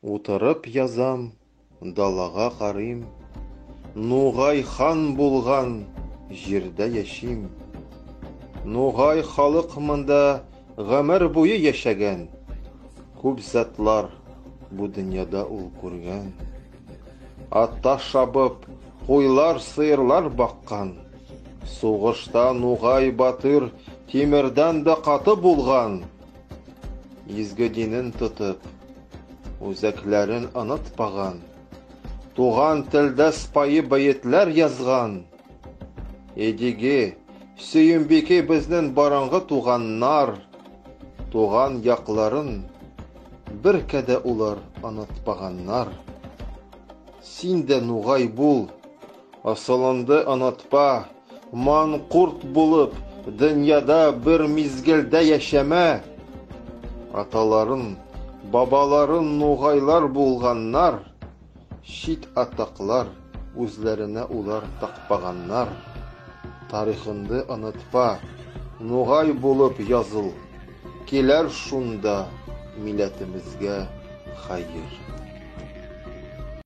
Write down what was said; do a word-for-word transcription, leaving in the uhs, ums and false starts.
Утырып язам, далага карыйм. Ногай хан болган җирдә яшим. Ногай халык монда гомер буе яшәгән. Күп затлар бу дөньяда ул күргән. Атта шабып, куйлар, сыерлар баккан. Сугышта ногай батыр тимердән дә каты булган. Изге динен тотып, үзәкләрен онытпаган. Туган телдә сыпайы бәетләр язган. Эдиге, Сөембикә безнең борынгы туганнар. Туган якларын бер кадәр улар онытпаганнар. Син дә нугай бул, асылыңны онытпа, манкорт булып, дөньяда бер мизгелдә яшәмә. Аталарың, бабаларың нугайлар булганнар, чит атаклар үзләренә улар такпаганнар. Тарихыңны онытпа, нугай булып языл, киләр шунда милләтебезгә хәер.